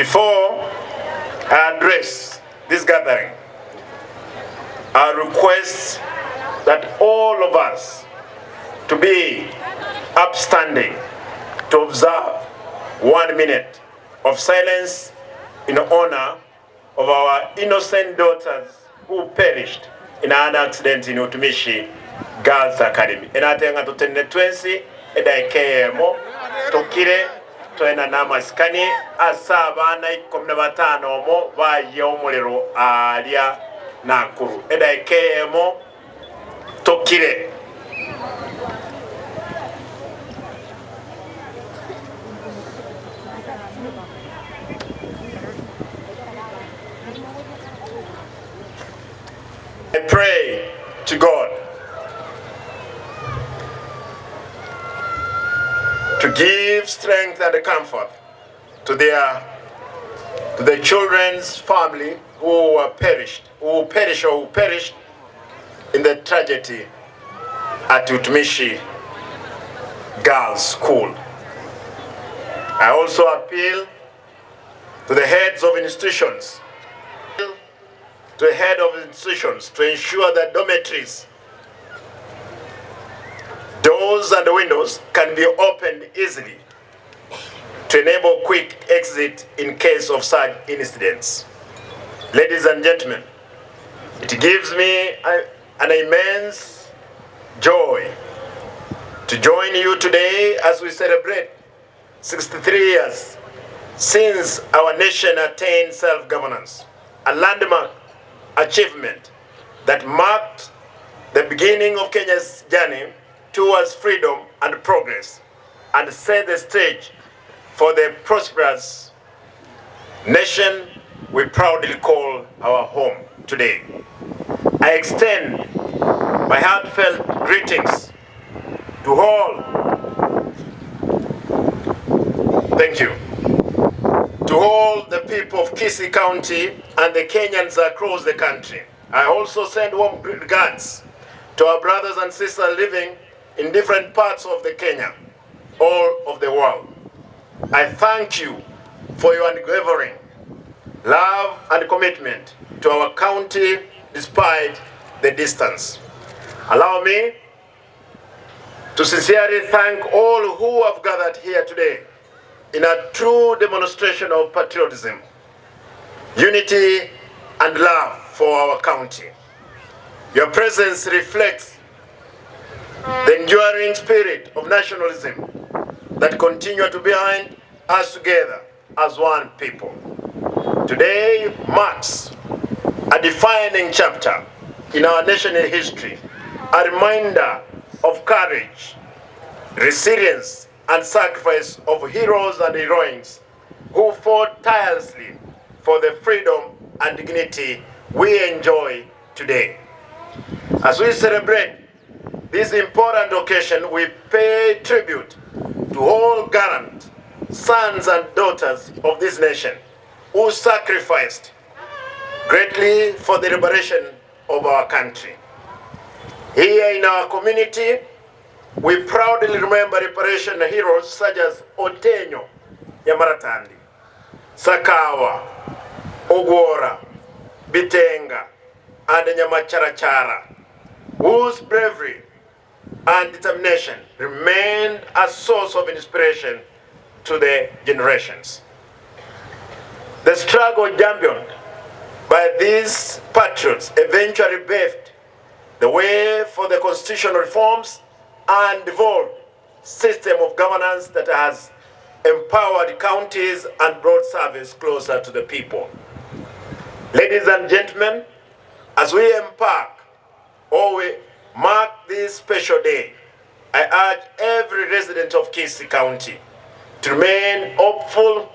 Before I address this gathering, I request that all of us to be upstanding to observe one minute of silence in honor of our innocent daughters who perished in an accident in Utumishi Girls Academy. Enate ng'a totenene twensi edaika eyemo tokire toenane amasikani ase abana ikomi na batano omo bayia omorero aaria Nakuru. Edaika eyemo tokire. I pray to God to give strength and comfort to their to the children's family who were perished, who perish or who perished in the tragedy at Utumishi Girls School. I also appeal to the heads of institutions to the head of institutions to ensure that dormitories doors and windows can be opened easily to enable quick exit in case of such incidents. Ladies and gentlemen, it gives me a, an immense joy to join you today as we celebrate 63 years since our nation attained self-governance, a landmark achievement that marked the beginning of Kenya's journey towards freedom and progress and set the stage for the prosperous nation we proudly call our home today. I extend my heartfelt greetings to all. Thank you. To all the people of Kisii County and the Kenyans across the country. I also send warm regards to our brothers and sisters living in different parts of the Kenya, all of the world. I thank you for your unwavering love and commitment to our county despite the distance. Allow me to sincerely thank all who have gathered here today in a true demonstration of patriotism, unity, and love for our county. Your presence reflects the enduring spirit of nationalism that continue to bind us together as one people. Today marks a defining chapter in our national history, a reminder of courage, resilience, and sacrifice of heroes and heroines who fought tirelessly for the freedom and dignity we enjoy today. As we celebrate this important occasion, we pay tribute to all gallant sons and daughters of this nation who sacrificed greatly for the liberation of our country. Here in our community, we proudly remember liberation heroes such as Otenyo Nyamaratandi, Sakawa, Ogwora, Bitenga, and Nyamacharachara, whose bravery and determination remained a source of inspiration to the generations. The struggle championed by these patriots eventually paved the way for the constitutional reforms and devolved system of governance that has empowered counties and brought service closer to the people. Ladies and gentlemen, as we embark or we mark this special day, I urge every resident of Kisii County to remain hopeful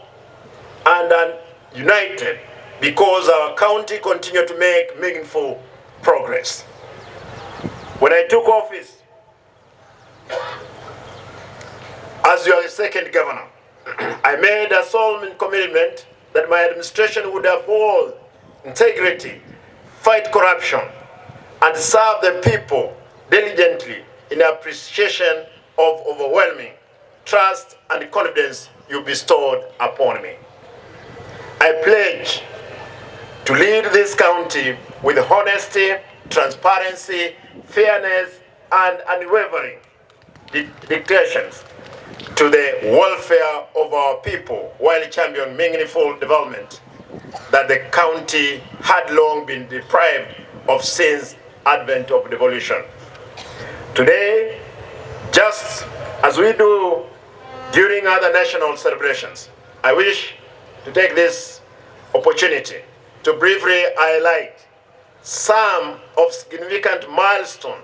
and united because our county continue to make meaningful progress. When I took office as your second governor, I made a solemn commitment that my administration would uphold integrity, fight corruption, and serve the people diligently in appreciation of overwhelming trust and confidence you bestowed upon me. I pledge to lead this county with honesty, transparency, fairness and unwavering dedications to the welfare of our people while champion meaningful development that the county had long been deprived of since advent of devolution. Today, just as we do during other national celebrations, I wish to take this opportunity to briefly highlight some of significant milestone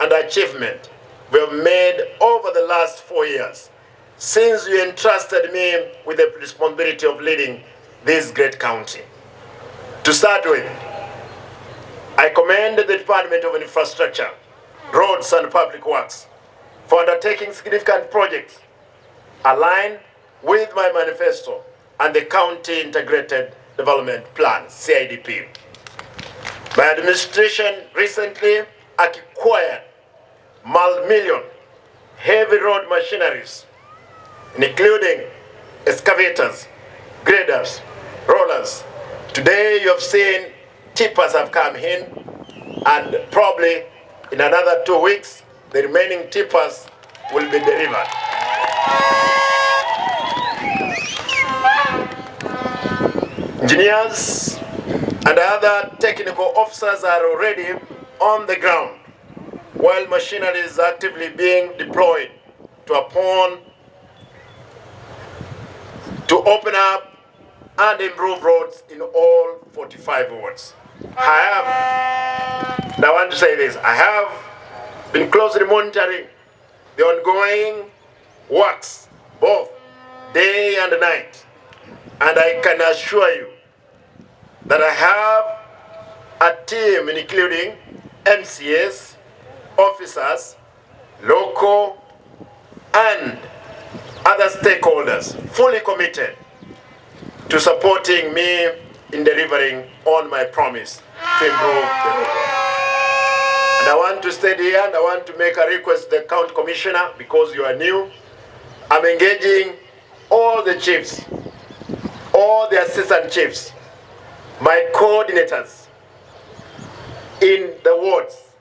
and achievement we have made over the last 4 years since you entrusted me with the responsibility of leading this great county. To start with, I commend the Department of Infrastructure, Roads and Public Works for undertaking significant projects aligned with my manifesto and the County Integrated Development Plan, CIDP. My administration recently acquired multi-million heavy road machineries, including excavators, graders, rollers. Today you have seen tippers have come in, and probably in another 2 weeks, the remaining tippers will be delivered. Engineers and other technical officers are already on the ground, while machinery is actively being deployed to open up and improve roads in all 45 wards. I have, and I want to say this, I have been closely monitoring the ongoing works, both day and night, and I can assure you that I have a team including MCAs, officers, local and other stakeholders fully committed to supporting me in delivering on my promise to improve the road. And I want to stay here and I want to make a request to the county commissioner because you are new. I'm engaging all the chiefs, all the assistant chiefs, my coordinators in the wards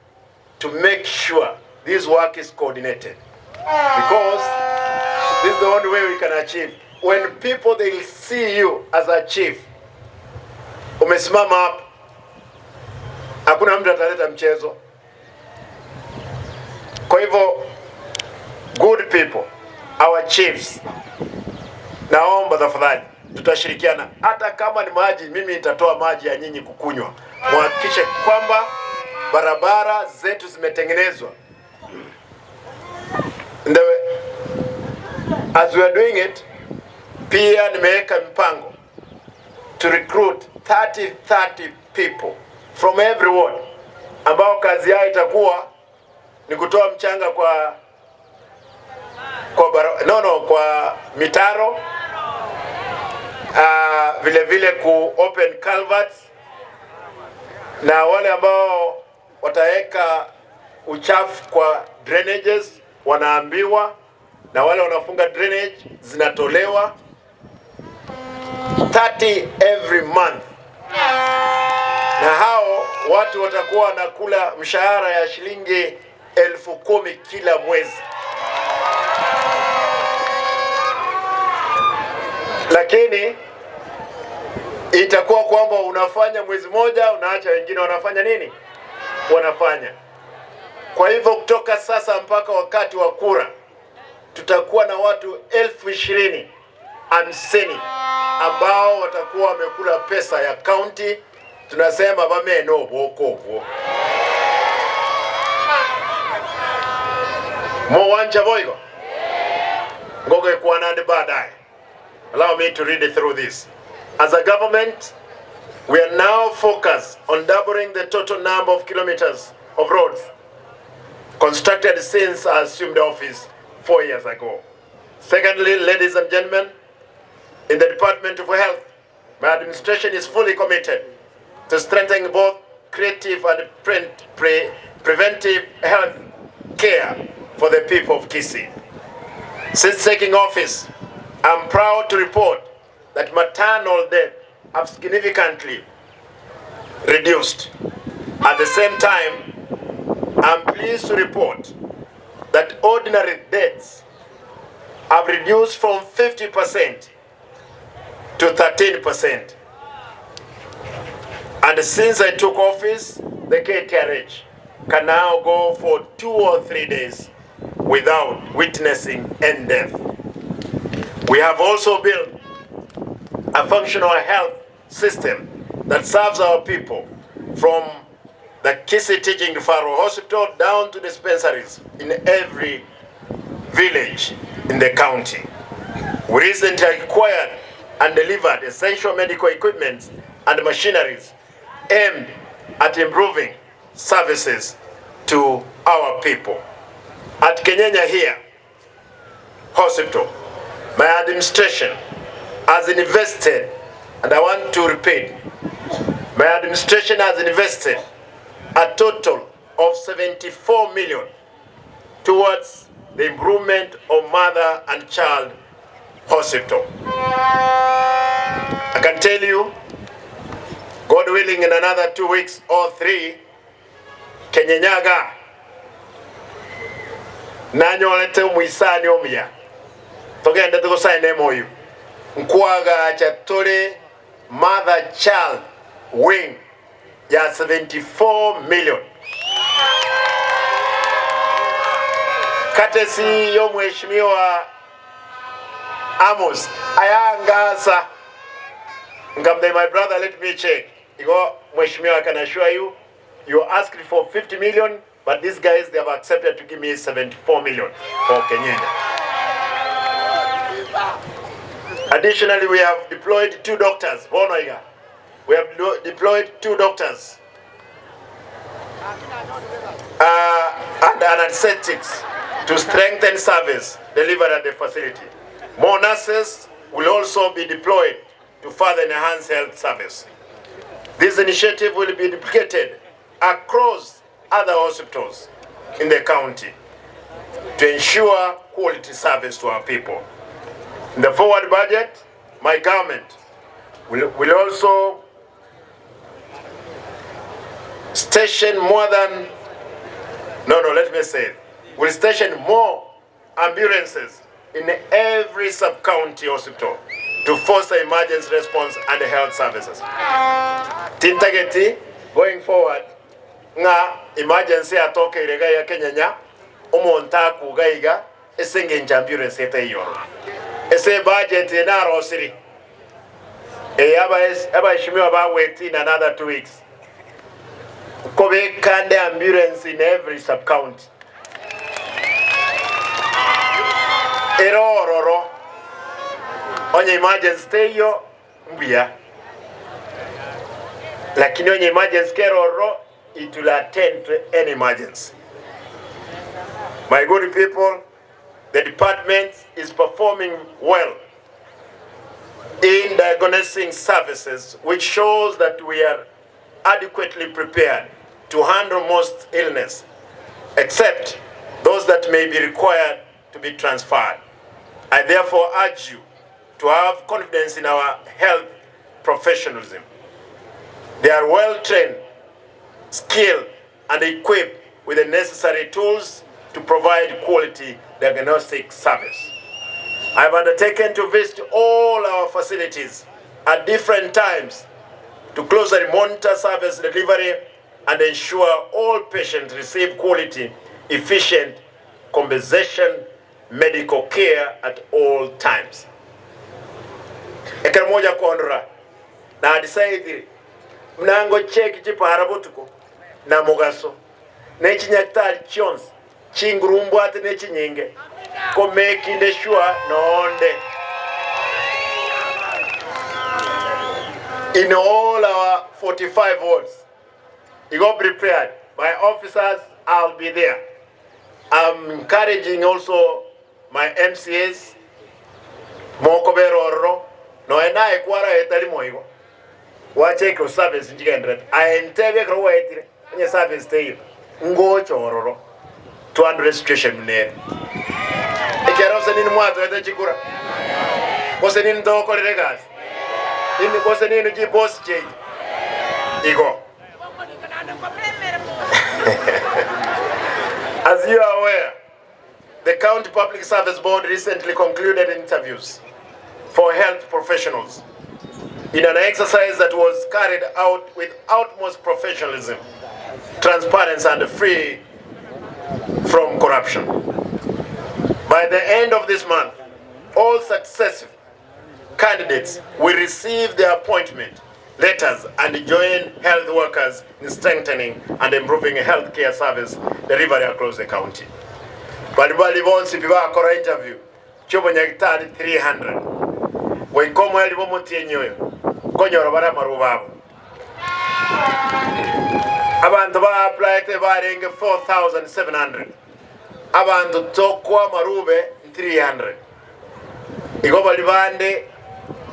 to make sure this work is coordinated. Because this is the only way we can achieve. When people they see you as a chief, umesimama hapo, hakuna mtu ataleta mchezo. Kwa hivyo, good people, our chiefs, naomba tafadhali tutashirikiana, hata kama ni maji, mimi nitatoa maji ya nyinyi kukunywa, muhakikishe kwamba barabara zetu zimetengenezwa. As we are doing it, pia nimeweka mpango to recruit 30 30 people from every ward ambao kazi yao itakuwa ni kutoa mchanga kwa bara, no, kwa mitaro, vile vile ku open culverts na wale ambao wataweka uchafu kwa drainages wanaambiwa, na wale wanafunga drainage zinatolewa 30 every month, na hao watu watakuwa wanakula mshahara ya shilingi 10,000 kila mwezi. Lakini itakuwa kwamba unafanya mwezi moja, unaacha wengine wanafanya nini? Wanafanya. Kwa hivyo kutoka sasa mpaka wakati wa kura tutakuwa na watu 20,050 ambao watakuwa wamekula pesa ya county. Tunasema bameno bokobwo mowanja boigo ngoge kuanande baadaye. Allow me to read it through this. As a government, we are now focused on doubling the total number of kilometers of roads constructed since I assumed office 4 years ago. Secondly, ladies and gentlemen, in the Department of Health, my administration is fully committed to strengthening both creative and preventive health care for the people of Kisii. Since taking office, I'm proud to report that maternal death have significantly reduced. At the same time, I'm pleased to report that ordinary deaths have reduced from 50% to 13%. And since I took office, the KTRH can now go for 2 or 3 days without witnessing any death. We have also built a functional health system that serves our people from the Kisii Teaching Referral Hospital down to dispensaries in every village in the county. We recently acquired and delivered essential medical equipment and machineries aimed at improving services to our people. At Kenyenya here Hospital, my administration has invested, and I want to repeat, my administration has invested a total of 74 million towards the improvement of mother and child hospital. I can tell you, God willing, in another 2 weeks or 3, Kenyenyaga nanyorete omoisani omuya togendete gosaina emoyo, nkoagacha tore mother child wing ya 74 million. Courtesy y'omweshimiwa Amos ayangasa nkamtebia my brother let me check igo mweshimiwa I can assure you you asked for 50 million but these guys they have accepted to give me 74 million for Kenyenya. Additionally, we have deployed 2 doctors. Bono iga. We have deployed 2 doctors and anesthetics to strengthen service delivered at the facility. More nurses will also be deployed to further enhance health service. This initiative will be duplicated across other hospitals in the county to ensure quality service to our people. In the forward budget, my government will also station more than, no, no, let me say it, will station more ambulances in every sub-county hospital to foster emergency response and health services. Tintageti going forward ng'a emergency yatokeire iga ya Kenyenya omonto akuga iga ase engencho ambulance etaiyo ororo. Ase ebudget eye narosiri eye abaheshimiwa bagweti in another 2 weeks nkobeka nde ambulance in every sub-county. Ere ororo, onye emergency teiyo mbuya, lakini onye emergency kere ororo it will attend to any emergency. My good people, the department is performing well in diagnosing services which shows that we are adequately prepared to handle most illness except those that may be required to be transferred. I therefore urge you to have confidence in our health professionalism. They are well trained, skilled and equipped with the necessary tools to provide quality diagnostic service. I have undertaken to visit all our facilities at different times to closely monitor service delivery and ensure all patients receive quality, efficient, compensation medical care at all times. Ekero mocha kondora na decidire buna ngocheki chipara botuko na mogaso ne chinyagitari chionsi chinguru mbwate ne chinyinge ko mekinde sure nonde in all our 45 wards igo prepared my officers I'll be there I'm encouraging also my MCAs mokobera ororo nonya naye kwaraete rimo igo gwacheke service nchigenderete aye ntebie ekero gwaetire onye service teiyo ngocha ororo twandore situation buna ere ekiagera gose nini mwatoete chikura gose nini togokorera egasi. Inwe gose ninwe chibosi chiaito? Igo. As you are aware, the County Public Service Board recently concluded interviews for health professionals in an exercise that was carried out with utmost professionalism, transparency and free from corruption. By the end of this month, all successive candidates will receive their appointment letters and join health workers in strengthening and improving health care service delivery across the county. Baria baria bonsi pi bakora interview chi'obonyagitari 300 goika omoerio bw'omotienyi oyo nkonyora bare amaruba abo. Abanto ba applyete barenge 4700, abanto tokoa amarube 300. Igo baria bande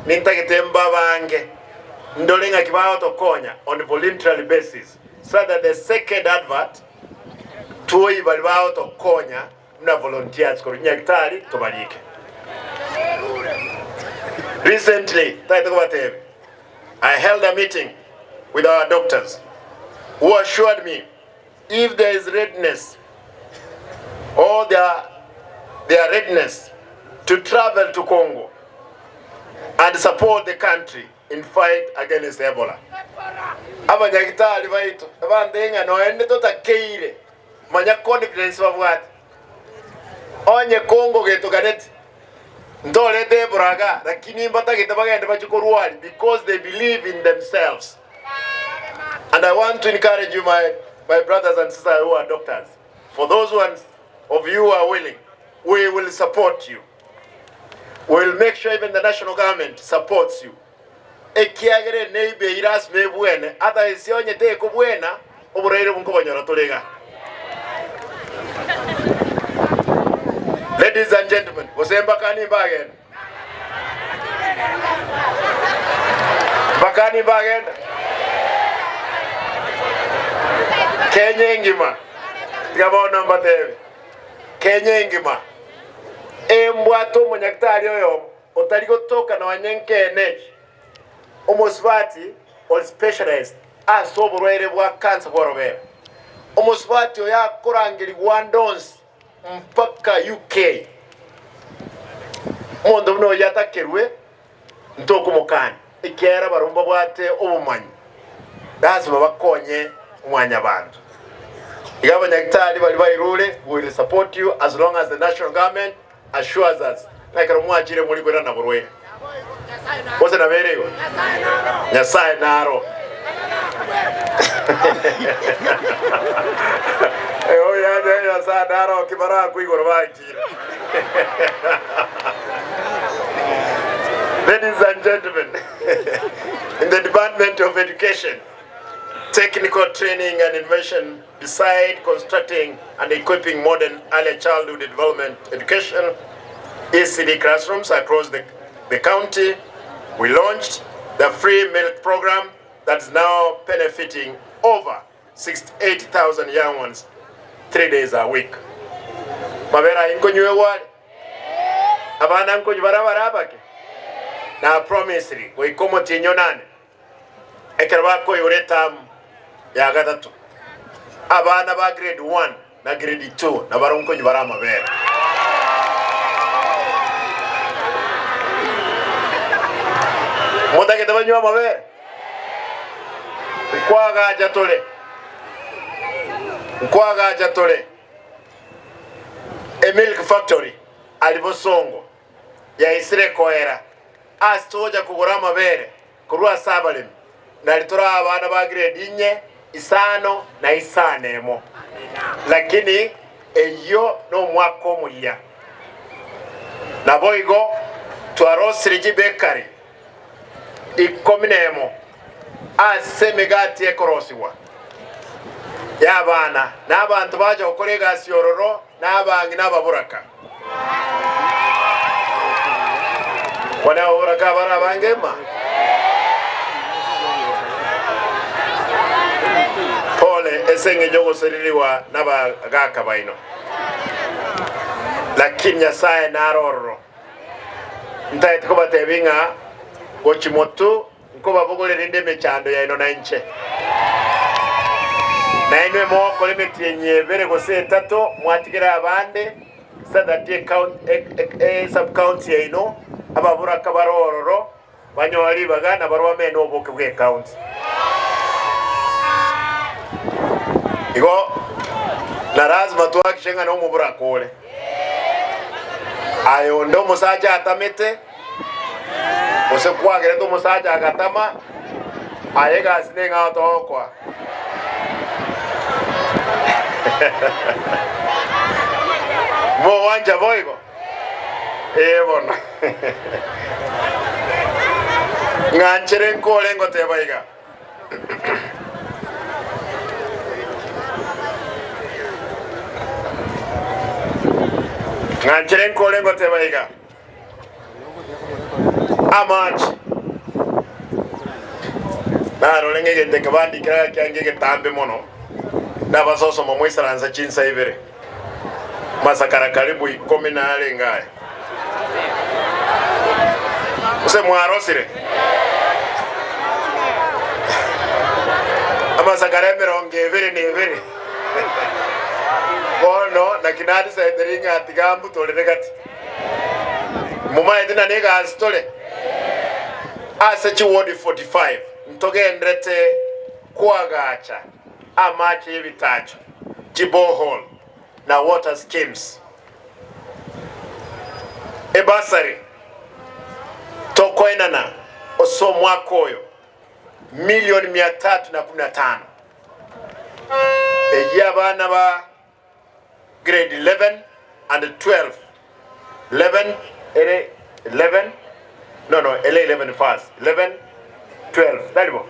nintagete mbabange, ndore ng'aki bagotokonya on voluntarily basis so that the second advert twoi baria bagotokonya buna volunteers korwa Nyagetari tobarike. Recently, ntagete kobatebia, I held a meeting with our doctors who assured me if there is readiness or their, their readiness to travel to Congo and support the country in fight against Ebola. Abanyagitari baito ebante ng'a noende totakeire manya confidence babwate onye Congo getoganeti ntorete Ebola iga lakini mbatagete bagende bachie korwari because they believe in themselves. And I want to encourage you my, my brothers and sisters who are doctors for those ones of you who are willing we will support you we will make sure even the national government supports you ekiagera eneiba eyio lasima ebwene otherwise onye tekobwena oboraire obwo nkobonyora tore iga. Ladies and gentlemen, gose mbakani mbagenda? Mbakani mbagenda? Kenya engima, tiga bono mbatebe, Kenya engima embwate omonyagitari oyomo otari gotoka nonye nkeene eki, omosubati ore specialized ase oborwaire bwa cancer bw'orobere. Omosubati oyo akorangerigwa ande onsi mpaka UK. Omonto buna oyio atakerwe ntokomokania, ekiagera barabwo mbabwate obomanyi, lasima bakonye mwanyabanto. Iga abanyagitari baria bairure, we will support you as long as the national government assures us ng'a ekero mwachire mori koirana borwaire. Gose nabo ere igo? Nyasae naro. Nyasae naro ki barakwe igoro bakire. Ladies and gentlemen, in the Department of Education, Technical Training and Innovation, beside constructing and equipping modern early childhood development education, ECD classrooms across the, the county, we launched the free milk program that is now benefiting over 68,000 young ones 3 days a week. Mabere aye nkonyuegwa are? Abana nkonywa bare abare abake? Na promisiri goika omotienyi onane ekero bakoigora etamu ya gatato, abana ba grade 1 na grade 2 nabarabwo nkonywa bare amabere. Motagete banywe amabere? Nkwagacha tore, nkwagacha tore e milk factory aria Bosongo yaisire koera ase togocha kogora amabere korwa ase abaremi, nari tore abana ba grade inye, isano, na isano emo. Lakini eyio nomwaka omoyia. Naboigo twarosirie chibekari ikomi nemo ase emegati ekorosigwa y'abana, na abanto bacha gokora egasi ororo, na abang'ina ababoraka. Bono ababoraka abare abange ma. Pole ase engencho y'ogoseririgwa nabagaaka baino, lakini Nyasae nare ororo. Ntagete kobatebia ng'a gochia motu. Nkobabogorera inde emechando yaino na inche. Nainwe mogokora emetienyi ebere gose etato, mwatigere abande, so that esub-county yaino, ababoraka bare ororo, banyore ribaga na barwe amene oboke bw'ecounty. Igo na lazima twahakikishe ng'a nomoboraka ore. Aye onde omosacha atamete, gose kwagerete omosacha agatama, aye egasi neng'ao togokoa. Mogwancha boigo? Ee bono. Ng'anchere nkore ngoteba iga. Ng'anchere nkore ngoteba iga. Amache narore ng'a egento eke bandikire iga kiange egetambe mono, nabasosoma moisaransa chinsa ibere, masakara karibu ikomi narenge aya. Gose mwarosire? Amasakara emerongo ebere na ebere. Bono naki nadisaidire ng'a tiga mbutorere gati. Momaete na negasi tore ase chiwodi 45 ntogenderete koagacha amache y'ebitacho, chiborehole na water schemes. Ebasari tokoenana ase omwaka oyo milioni mia tatu na kumi na tano eyio abana ba grade 11 and 12, 11 ere 11 no no ere 11 first 11 12 tari bo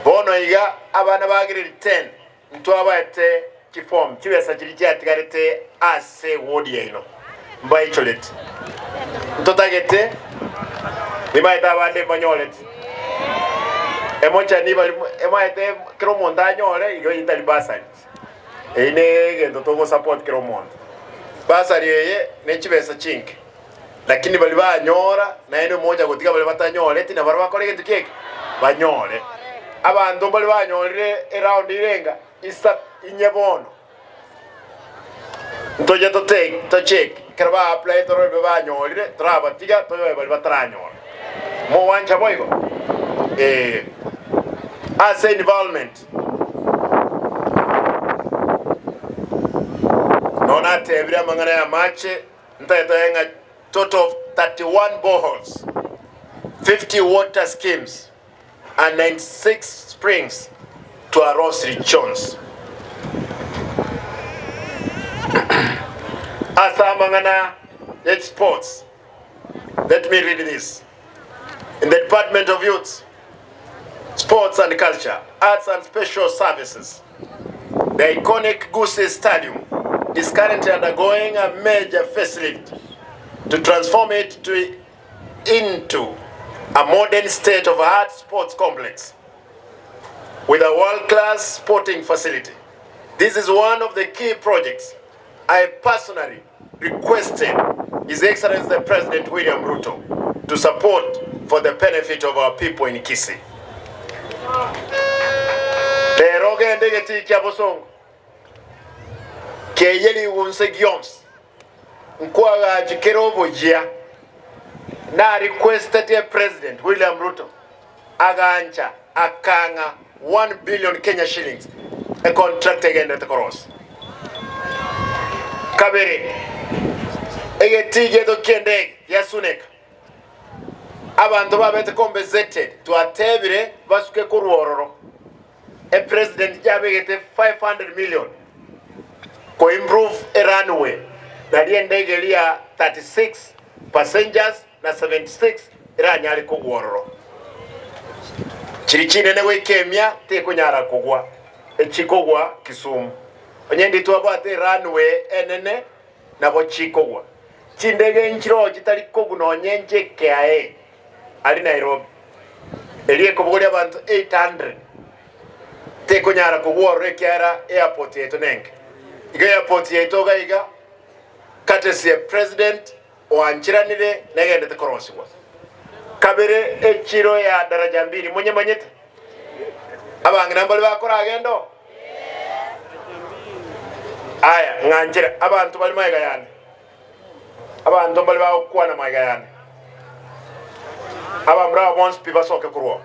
bono iga abana ba grade 10 ntwabaete chiform chibesa chiria chiatigarete ase ward yaino mbaichoreti ntotagete nimaete abande mbanyoreti emochani bari emaete kera omonto anyore igo etari bursary. Eyio negento togosupport kera omonto. Bursary eye ne chibesa chinke, lakini baria banyora naende omocha gotiga baria batanyoreti nabarabwo bakore egento ki eke? Banyore. Abanto mbare banyorire eround irenga isa inye bono. Ntoche tote tocheck ekero ba apply torore baria banyorire torabatiga toyoe baria bataranyora. Mogwancha boigo? Eeh. Ase environment. Nonya natebire amang'ana y'amache, ntagete ng'a total of 31 boreholes, 50 water schemes and 96 springs twarosiri chionsi. Ase amang'ana ye chisports, let me read this, in the department of youths, Sports and Culture, Arts and Special Services, The iconic Gusii Stadium is currently undergoing a major facelift to transform it to into a modern state-of-art sports complex with a world-class sporting facility. This is one of the key projects I personally requested His Excellency the President William Ruto to support for the benefit of our people in Kisii. Rero ogende egetii kia bosongo keye rigunse gionsi nkwagachi kere oboyia na requested President William Ruto agancha akang'a 1 billion Kenya shillings econtract egenderete korosia. Kabere, egetii giaito ki'endege giasuneka, abanto babete compensated twatebire basuke korwa ororo. Epresident yabegete 500 million ko improve erunway nario endege eria 36 passengers na 76 eranyare kogwa ororo. Chiria chinene goika emia tekonyara kogwa, echikogwa Kisumu. Onye ndi twabwate erunway enene nabo chikogwa. Chindege nchiroo chitari kogwa nonye inche ekeae aria Nairobi. Eria ekobogoria abanto 800 tekonyara kogwa ororo ekiagera airport yaito nenke. Igo airport yaito iga iga courtesy ya president oancheranire negenderete korosigwa. Kabere echiro ya daraja mbili monyemanyete? Abang'ina mbare bakoragenda oo? Aya, ng'anchere abanto bare magega yane, abanto mbare bagokwana magega yane, abamura aba bonsi pi basoke korwa oo.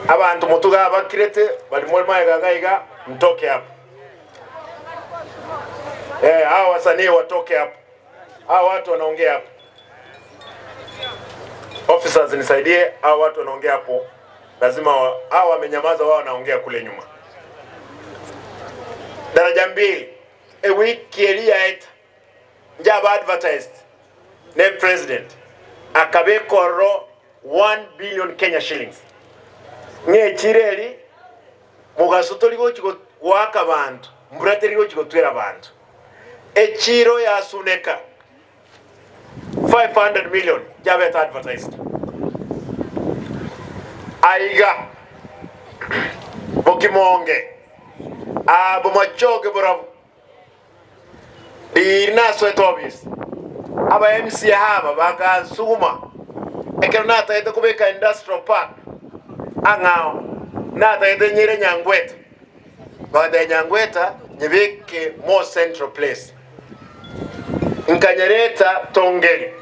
Abanto motuge abakirete bari more magega iga iga, mtoke hapa. Eh, hawa wasanii watoke hapa. Hawa watu wanaongea hapo. Officers nisaidie, hawa watu wanaongea hapo. Lazima wa, hawa wamenyamaza, wao wanaongea kule nyuma. Daraja mbili ewiki eri yaeta njaba advertised ne president akabeka ororo 1 billion Kenya shillings ng'echire eri mogaso tori gochi goaka banto mbura teri gochi gotwera banto Echiiro yasuneka 500 million yabete advertised. Aiga bokimonge aa bomachoge borabu riiri nasoete office aba MCA aba bakansuguma ekero natagete kobeka industrial park ang'ao natagete nyere Nyangweta. Bagatebia Nyangweta, Nyebeke more central place. Nkanyereta Tongeri.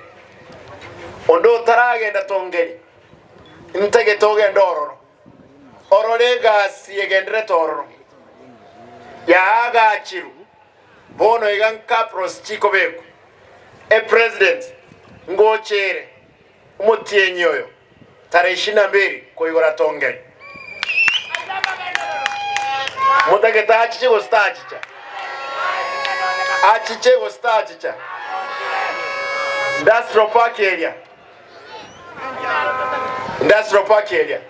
Onde otaragenda Tongeri, ntagete ogende ororo, orore egasi egenderete ororo, yaagachirwe bono iga nkapros chikobekwa. Epresident ngochere omotienyi oyo Tarehe ishirini na mbili koigora Tongeri. Motagete achiche gose tachicha? Achiche gose tachicha? Industrial park eria. Industrial park eria.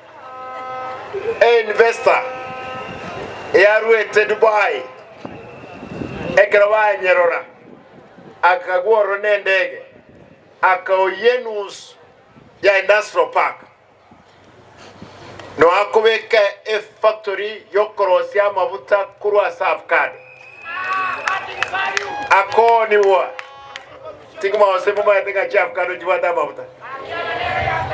E investor yaruete Dubai ekero banyerora akagwa ororo nendege akaoyia enusu ya Industrial Park, noakobeka efactory yokorosia amabuta korwa ase avocado. Akoonigwa. Ting'uma gose momanyete ng'a chiavocado nchibwate amabuta.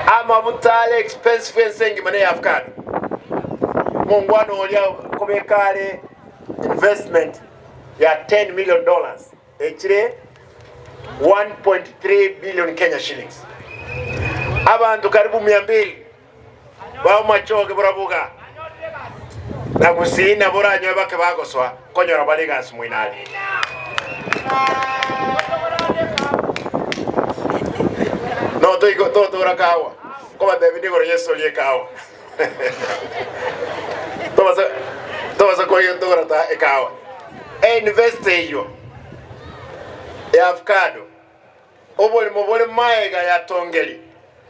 Amabuta are expensive ense engima ne avocado. Mongwana oria kobeka are investment ya 10 million dollars. Echire 1.3 billion Kenya shillings. Abanto karibu mia mbili baomachoge borabuga na gusii nabo oranyoe bake bagosoa konyora bare egasi moino aria. No toiko totora kawa kobatebi nigoro Yesu orie ekawa. Tobasa tobasa koyetogora ta ekawa. Einvest eyio ya avocado oborimo bore maega ya tongeri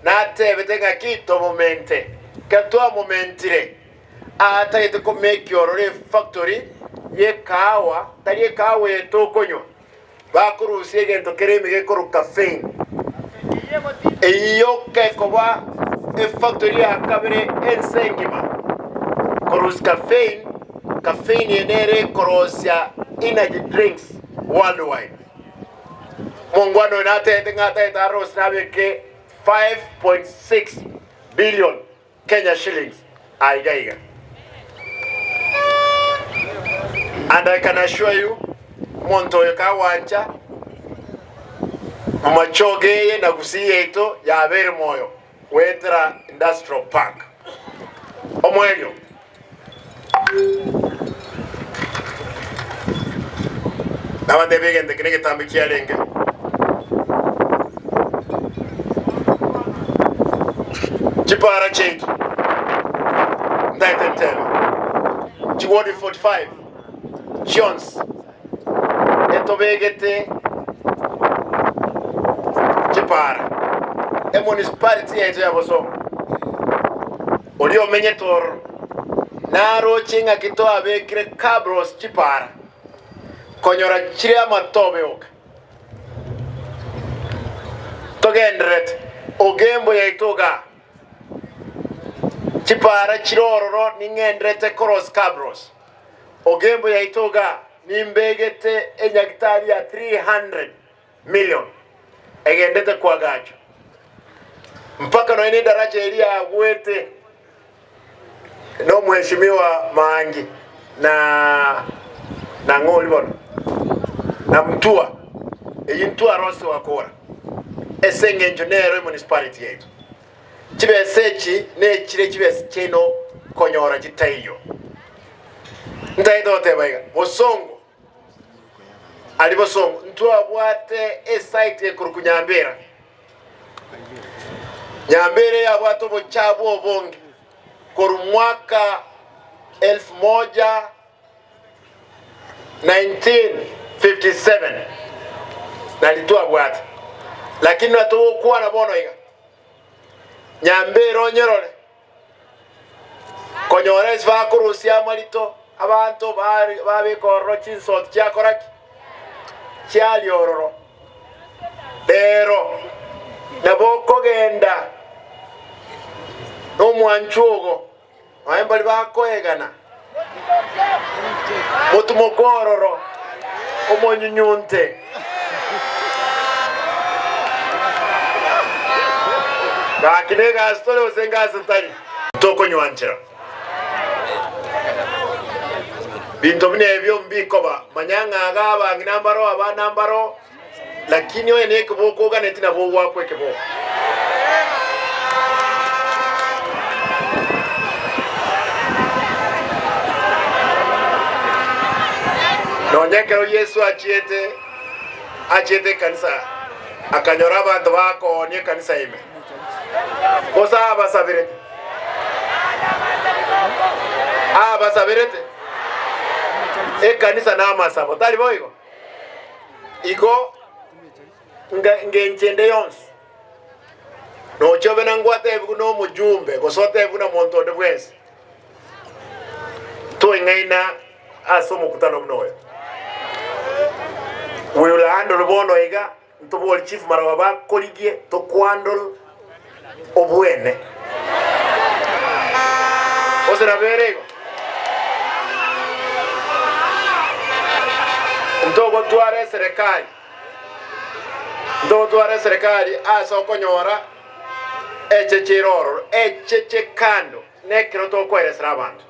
natebete ng'aki tobomente ekero twamomentire atagete komake ororo efactory yekahawa tari ekahawa eye tokonywa bakorusia egento kere ime gekorokwa caffeine eyio yoka ekoba efactory ya kabere ense engima korusia caffeine Caffeine eye nere ekorosia energy drinks worldwide. Omongwana oyo natebete ng'a atagete arosie nabeke 5.6 billion Kenya shillings aiga iga. And I can assure you, omonto oyo kagwancha mumachoge eye na Gusii yaito yabeire moyo goetera industrial park. Omoerio. Nabatebie egento eke negetambe kiarenge. Chipara chiaito ntaete ntebe chiwodi 45 chionsi etobegete chipara emunicipality yaito ya Bosongo. Oria omenyete ororo naroche ng'aki twabekire cabros chipara, konyora chire amatobe oka. Togendererete ogembo yaito igaa, chipara chire ororo ning'enderete koros cabros. Ogembo yaito igaa nimbegete enyagitari ya 300 million. Egendete koagachwa mpaka nonya nedaraja eria yagwete nomweshimiwa Maangi na nang'o oria bono na Mutua, eyio ntwarose gokora ase engencho nero emunicipality yaito. Chibesa echi nechire chibesa chiaino konyora chitaiyo. Ntagete goteba iga, bosongo Aria bosongo ntwabwate esite ekorokwa Nyambera. Nyambera eyabwate obochabu obonge korwa mwaka elfu moja 1957 nari twabwate, lakini na togokwana bono iga Nyambera onyerore Konyora ase bakorusia amarito, abanto babeka ororo chinsoti chiakora ki? Chiaria ororo. Rero nabo okogenda nomwanchwa ogo, nonya mbaria bakoegana, motumoke ororo, omonyunyunte. Gaki negasi tore gose ngasi tari? Tokonywanchera binto buna ebio mbikoba, manya ng'a iga abang'ina mbaro, abana mbaro, lakini onye nekeboko oganeti nabo ogwakwa ekeboko. Nonya ekero Yeso achiete achiete ekanisa akanyora abanto bakoonia ekanisa ime, gose abasabirete? Abasabirete? Ekanisa namasabo, tari boigo? Igo ngencho ende yonsi, nochia obe na ngwatebigwe nomojumbe, gose otebigwe na monto onde bwensi, toing'aina ase omokutano buna oyo. We will handle bono iga, ntobori chief maroba bakorigie tokohandle obwene. Gose nabo ere igo? Ntogotwara eserekari, ntogotwara eserekari ase okonyora echeche ere ororo, echeche kando nekero tokoeresera abanto.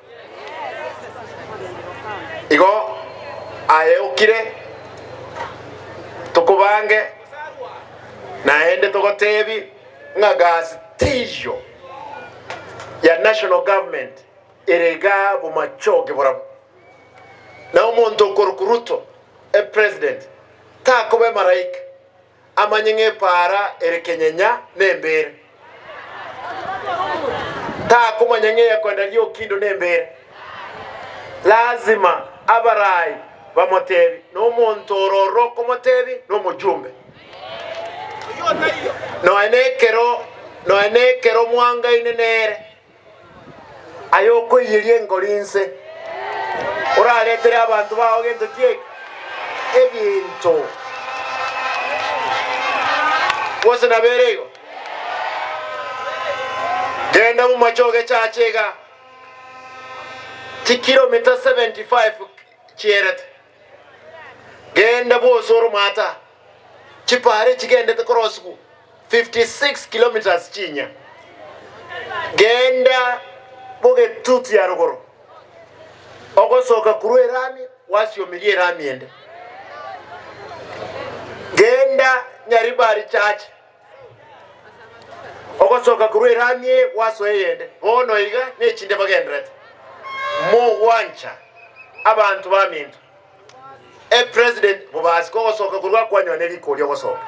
Igo aye okire, tokobange, naende togotebi ng'a gasi teiyo ya national government ere igaa bomachoge borabwo. Na omonto okorokwa Ruto epresident takoba emaraika amanye ng'a epaara ere kenyenya nembere. Takomanya ng'a eyekoenda riokindo nembere. Lazima abarai bamotebi na omonto ororo okomotebi nomojumbe. Nonya nekero nonya nekero mwangaine nere, aye okoiyeria engori inse, oraretere abanto bao gento ki eke? Ebinto. Gose nabo ere igo? Genda momache ogechache iga, chikilomita 75 chierete. Genda bwose oromata, chipara echigendete korosigwa 56 kilometres chinya. Genda bogetutu ya rogoro, ogosoka korwa erami gwasiomirie erami ende. Genda Nyaribari Chache, ogosoka korwa erami eye gwasoa eyende. Bono iga nechinde bagenderete. Mogwancha abanto baminto. Epresident bobasi kogosoka korwa kwanyora ne rikori ogosoka.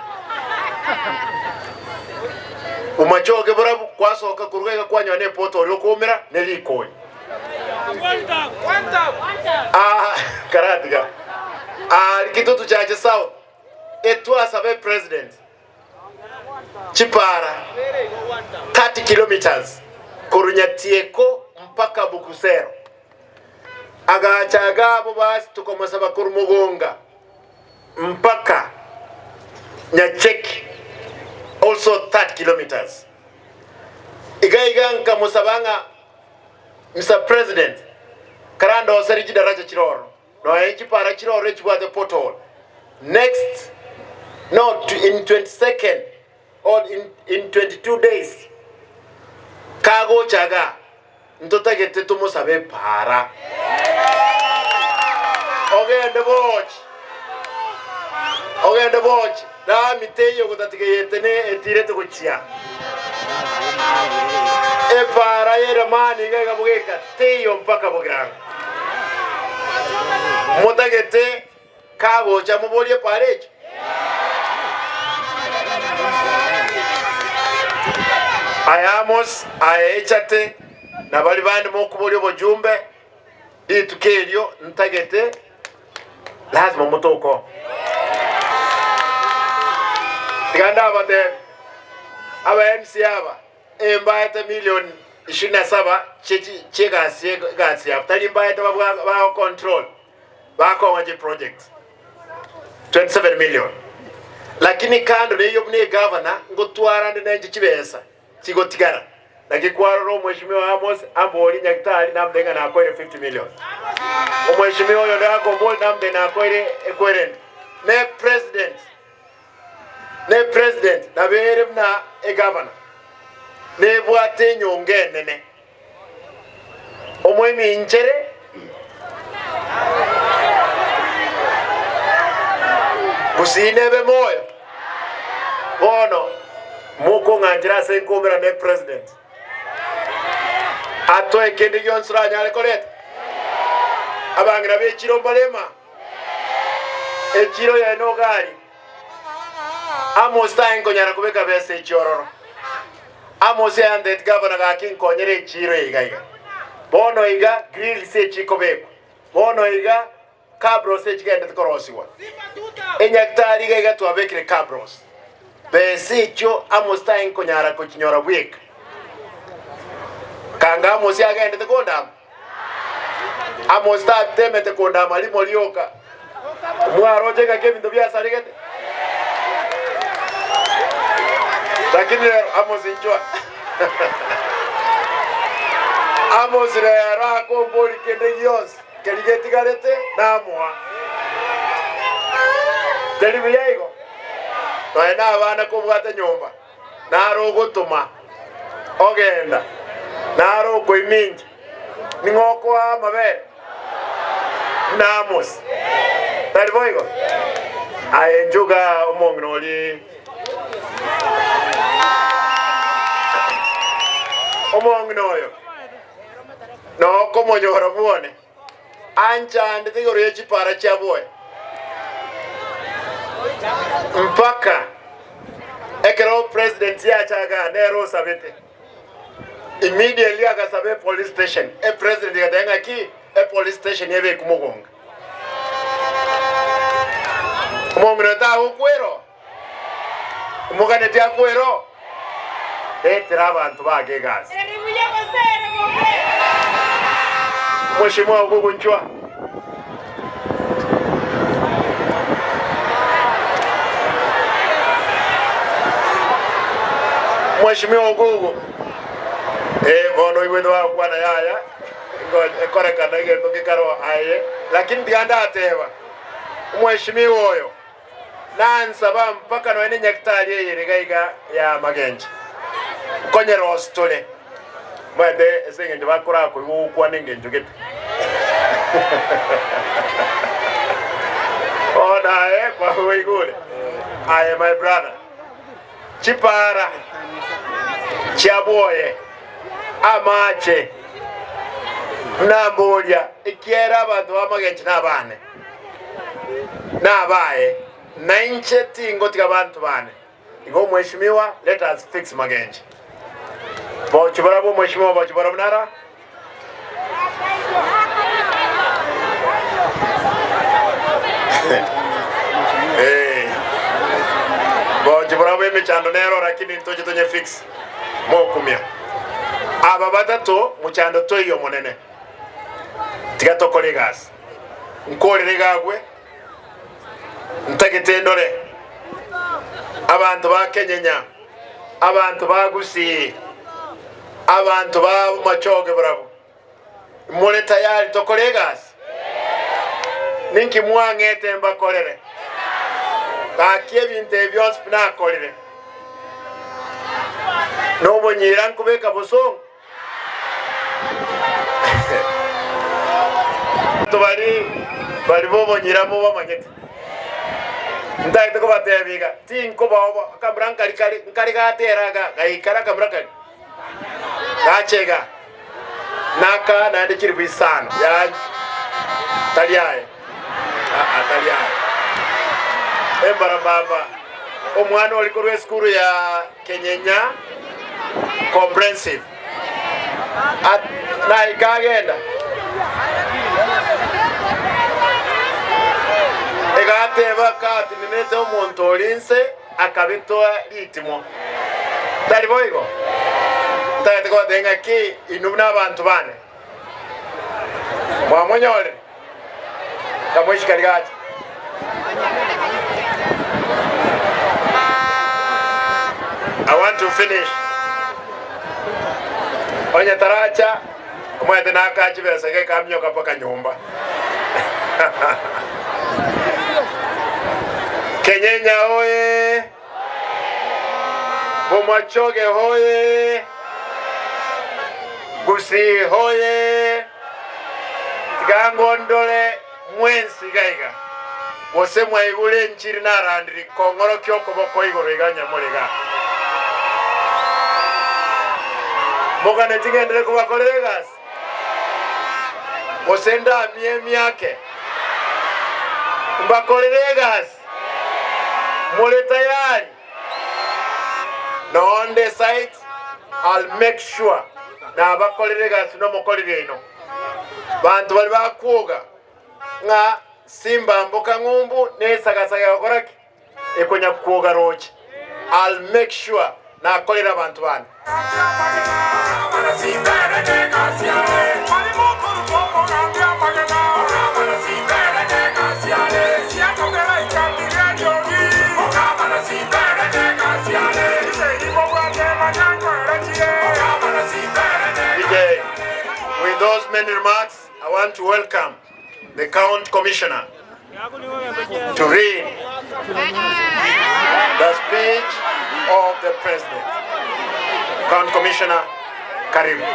Omachoge borabu kwasoka korwa iga kwanyora ne poto oria okoumera ne rikori. Ah, karatiga. Ah, Kitutu Chache South etwasaba epresident chipara 30 kilometers korwa Nyatieko mpaka Bukusero. Agacha agabo basi tokomosaba korwa mogonga mpaka Nyacheki also 30 kilometers. Iga iga nkamosaba ng'a Mister President karandoseri chidaraja chire ororo nonya chipara chire ororo echibwate pothole next. No, in 22nd or in, in 22 days kagocha igaa ntotagete tomosabe epaara ogende bochi ogende bochi rami teiyo gotatiga eyete ne etirete gochia epaara y'eramani iga iga bogeka teiyo mpaka bogirango motagete Kagocha moborie epaara echo. Aye Amos, aye echate, na baria bande mokoboria obojumbe, rituko erio ntagete lazima motoke oo. Tiga ndabatebie, aba MC aba, embaete milioni ishirini na saba chi'egasi egasi yabo, tari mbaete babwa bagocontrol. Bakong'a chiproject 27 million lakini kando neyio buna egavana ngotwara nde nenche chibesa chigotigara naki kwarora omweshimiwa Amos amborie nyagitari namotebie ng'a nakoire 50 million omweshimiwa oyonde akomboria namotebie nakoire ekwerende ne president ne president nabere buna egavana nebwate enyongo enene. Omoiminchere gusii nebe moyo. Bono mokong'anchera ase nkoumera ne president atoe kende gionsi oranyare koreta. Abang'ina b'echiro mbarema echiro yaye nogari Amos tae nkonyara kobeka besa echi ororo. Amos ayanteti gavana gaki nkonyere echiiro eye iga iga. Bono iga grills echi ikobekwa. Bono iga cabros echigendete korosigwa. Enyagitari iga iga twabekire cabros. Besa echio Amos tae nkonyara kochinyora bweka. Kanga Amos agendete kondama. Amos tatemete kondama rimo rioka. Mwaroche ng'aki ebinto biasaregete? Lakini rero Amos inchwa. Amos rero akombori kende gionsi keria getigarete namoa. Teri buya igo? Nonya na abana kobwate nyomba, naro ogotoma ogenda, naro okoimincha. Ning'o okoa amabere? Buna Amos. Tari boigo? Aye nchuga omong'ina oria. Omong'ina oyo nokomonyora bwone anchandete igoro ye chipara chia bwoye mpaka ekero president yachaga nere osabete. Immediately agasaba epolice station, epresident egateba ng'aki epolice station ebekwe mogonga. Omong'ina oyo tagokwera oo? Omoganeti akwere oo? Retera abanto bage egasi. Ere buya gose ere bobe? Mheshimiwa Ogugunchwa. Mheshimiwa Ogugu, eh, bono oigwete bagokwana yaya ngo- ekorekana egento gekaro aye, lakini tiga ndateba omweshimiwa oyo nansaba mpaka nonya ne nyagetari eye ere iga iga ya Magenche nkonyeroosi tore. Omanyete ase engencho bakorakoigwa ogokwana engencho gete. Bono aye kwaboigure. Aye my brother, chipara chiabwoye amache buna mboria ekiagera abanto b'amagencho nabane nabaye, nainche tingotiga abanto bane. Igo omweshimiwa let us fix magenche. Bochi barabwo omweshimiwa bochi barabwo nara. Eh. Bochi barabwo emechando nero lakini ntoche tonye fix. Mokumia. Aba batato mochando toiyo monene. Tiga tokore egasi. Nkorere gagwe. Ntagete ndore abanto ba Kenyenya, abanto ba Gusii, abanto ba Bomachoge barabwo more tayari tokore egasi? Ninki mwang'ete mbakorere? Gaki ebinto ebi bionsi pi nakorire, nobonyira nkobeka bosongo. Abanto baria bari b'obonyira mobamanyete. Ntagete kobatebia iga, tinkobaoboa akamura nkari kare nkare gatera iga, gaikara akamura karia, gacha iga, naka naende chilifu isano yaye, tari aye, aa tari aye. Embarambamba, omwana oria korwa esukuru ya Kenyenya Comprehensive, naika agenda, egateba katinenete omonto oria inse akabitoa ritimo. Tari boigo? Ntagete kobatebia ng'aki inwe buna abanto bane mwamonyorire, kamoishika rigacha. I want to finish. Onye taracha, omanyete naka chibesa iga ekaminyoka mpaka nyomba. Kenyenya oye! Bomachoge hoye! Gusii hoye! Tiga ngondore mwensi iga iga, gose mwaigure enchiri narandiri kong'orokia okoboko igoro iga nyamore iga. Moganeti ngenderere kobakorera egasi, gose ndamie emiake mbakorere egasi? More tayari? Nonde site I'll make sure nabakorire egasi nomokoreri oino. Banto baria bakwoga ng'a simba mboka ng'umbu nesagasaga egokora ki? Ekonya kwoga roche. I'll make sure nakorire abanto bane. With those many remarks, I want to welcome the County Commissioner to read the speech of the President. County Commissioner, karibu.